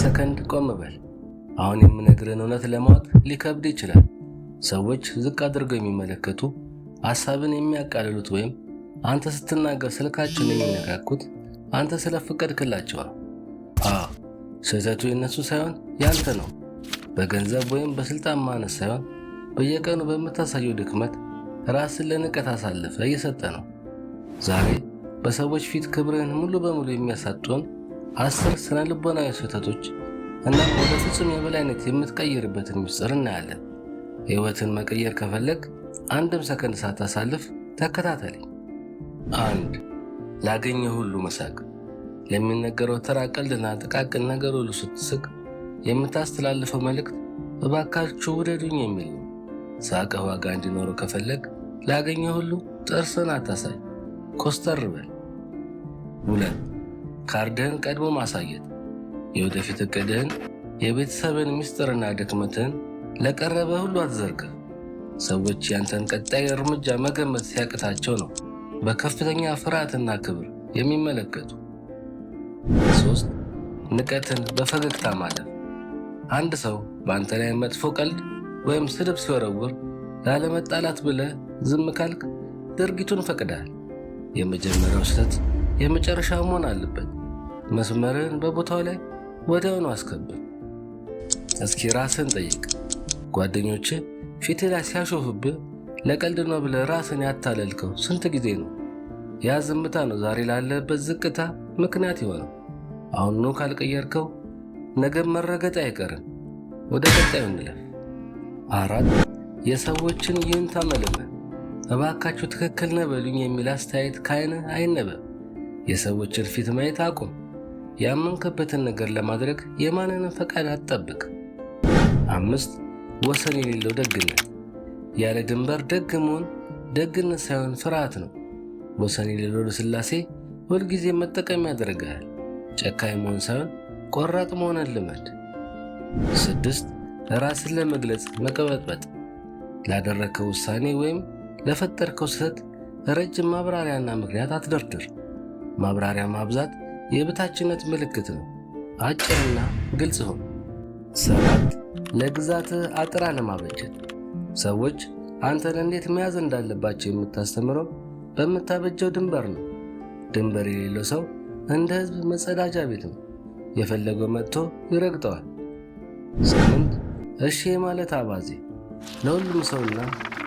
ሰከንድ ቆም በል። አሁን የምነግርህን እውነት ለማወቅ ሊከብድ ይችላል። ሰዎች ዝቅ አድርገው የሚመለከቱ፣ ሐሳብን የሚያቃልሉት ወይም አንተ ስትናገር ስልካቸውን የሚነካኩት አንተ ስለፈቀድክላቸው ነው። አዎ፣ ስህተቱ የእነሱ ሳይሆን ያንተ ነው። በገንዘብ ወይም በስልጣን ማነስ ሳይሆን በየቀኑ በምታሳየው ድክመት ራስን ለንቀት አሳልፈህ እየሰጠህ ነው። ዛሬ በሰዎች ፊት ክብርህን ሙሉ በሙሉ የሚያሳጡን 10 ስነ ልቦናዊ ስህተቶች እናም ወደ ፍጹም የበላይነት የምትቀይርበትን ምስጢር እናያለን። ሕይወትን መቀየር ከፈለግ አንድም ሰከንድ ሳታሳልፍ ተከታተለኝ። 1፣ ላገኘ ሁሉ መሳቅ። ለሚነገረው ተራ ቀልድና ጥቃቅን ነገር ሁሉ ስትስቅ የምታስተላልፈው መልእክት እባካችሁ ውደዱኝ የሚል ነው። ሳቅህ ዋጋ እንዲኖረው ከፈለግ ላገኘ ሁሉ ጥርስን አታሳይ፣ ኮስተር በል። 2፣ ካርድህን ቀድሞ ማሳየት። የወደፊት እቅድህን፣ የቤተሰብን ምስጢርና ድክመትህን ለቀረበ ሁሉ አትዘርጋ። ሰዎች ያንተን ቀጣይ እርምጃ መገመት ሲያቅታቸው ነው በከፍተኛ ፍርሃትና ክብር የሚመለከቱ። 3፣ ንቀትን በፈገግታ ማለፍ። አንድ ሰው በአንተ ላይ መጥፎ ቀልድ ወይም ስድብ ሲወረውር ላለመጣላት ብለህ ዝም ካልክ ድርጊቱን ፈቅደሃል። የመጀመሪያው ስህተት የመጨረሻ መሆን አለበት። መስመርህን በቦታው ላይ ወዲያውኑ አስከብር። እስኪ ራስህን ጠይቅ። ጓደኞችህ ፊትህ ላይ ሲያሾፍብህ ለቀልድ ነው ብለህ ራስን ያታለልከው ስንት ጊዜ ነው? ያ ዝምታ ነው ዛሬ ላለህበት ዝቅታ ምክንያት የሆነው። አሁኑኑ ካልቀየርከው ነገም መረገጥ አይቀርም። ወደ ቀጣዩ እንለፍ። 4፣ የሰዎችን ይሁንታ መለመን። እባካችሁ ትክክል ነህ በሉኝ የሚል አስተያየት ከዓይንህ አይነበብ። የሰዎችን ፊት ማየት አቁም። ያመንክበትን ነገር ለማድረግ የማንንም ፈቃድ አትጠብቅ። 5፣ ወሰን የሌለው ደግነት። ያለ ድንበር ደግ መሆን ደግነት ሳይሆን ፍርሃት ነው። ወሰን የሌለው ልስላሴ ሁልጊዜ መጠቀም ያደርግሃል። ጨካኝ መሆን ሳይሆን ቆራጥ መሆንን ልመድ። 6፣ ራስን ለመግለጽ መቀበጥበጥ። ላደረግከው ውሳኔ ወይም ለፈጠርከው ስህተት ረጅም ማብራሪያና ምክንያት አትደርድር። ማብራሪያ ማብዛት የበታችነት ምልክት ነው። አጭርና ግልጽ ሁን። 7፣ ለግዛትህ አጥር አለማበጀት። ሰዎች አንተን እንዴት መያዝ እንዳለባቸው የምታስተምረው በምታበጀው ድንበር ነው። ድንበር የሌለው ሰው እንደ ሕዝብ መጸዳጃ ቤት ነው። የፈለገው መጥቶ ይረግጠዋል። 8፣ እሺ ማለት አባዜ። ለሁሉም ሰውና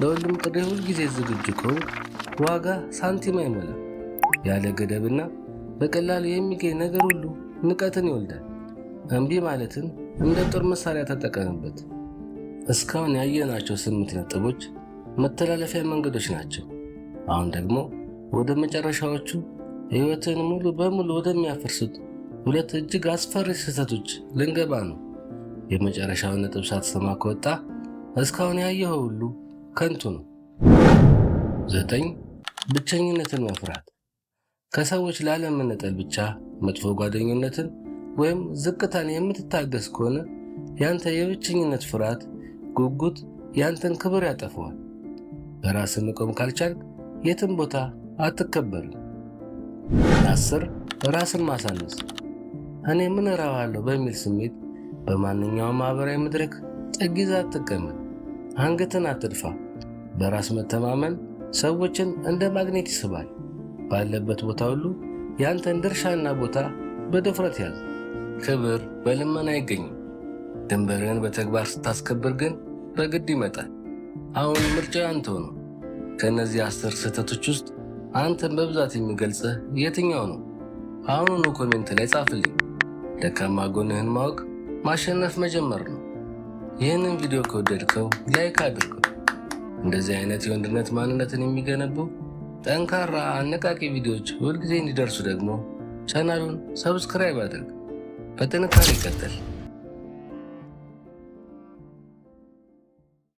ለሁሉም ጥሪ ሁልጊዜ ዝግጁ ከሆንክ ዋጋ ሳንቲም አይሞላም። ያለ ገደብና በቀላሉ የሚገኝ ነገር ሁሉ ንቀትን ይወልዳል። እምቢ ማለትን እንደ ጦር መሳሪያ ተጠቀምበት። እስካሁን ያየናቸው 8 ነጥቦች መተላለፊያ መንገዶች ናቸው። አሁን ደግሞ ወደ መጨረሻዎቹ ሕይወትን ሙሉ በሙሉ ወደሚያፈርሱት ሁለት እጅግ አስፈሪ ስህተቶች ልንገባ ነው። የመጨረሻውን ነጥብ ሳትሰማ ከወጣ እስካሁን ያየኸው ሁሉ ከንቱ ነው። 9፣ ብቸኝነትን መፍራት። ከሰዎች ላለመነጠል ብቻ መጥፎ ጓደኝነትን ወይም ዝቅታን የምትታገስ ከሆነ ያንተ የብቸኝነት ፍርሃት ጉጉት ያንተን ክብር ያጠፋዋል። በራስህ መቆም ካልቻልክ የትም ቦታ አትከበርም። 10፣ ራስን ማሳነስ። እኔ ምን እረባለሁ በሚል ስሜት በማንኛውም ማህበራዊ መድረክ ጥግ ይዘህ አትቀመጥ። አንገትን አትድፋ። በራስ መተማመን ሰዎችን እንደ ማግኔት ይስባል። ባለበት ቦታ ሁሉ ያንተን ድርሻና ቦታ በድፍረት ያዝ። ክብር በልመና አይገኝም። ድንበርህን በተግባር ስታስከብር ግን በግድ ይመጣል። አሁን ምርጫው ያንተው ነው። ከእነዚህ 10 ስህተቶች ውስጥ አንተን በብዛት የሚገልጽህ የትኛው ነው? አሁኑኑ comment ላይ ጻፍልኝ። ደካማ ጎንህን ማወቅ ማሸነፍ መጀመር ነው። ይህንን ቪዲዮ ከወደድከው like አድርገው። እንደዚህ አይነት የወንድነት ማንነትን የሚገነቡ ጠንካራ አነቃቂ ቪዲዮዎች ሁልጊዜ እንዲደርሱ ደግሞ ቻናሉን subscribe አድርግ። በጥንካሬ ይቀጥል።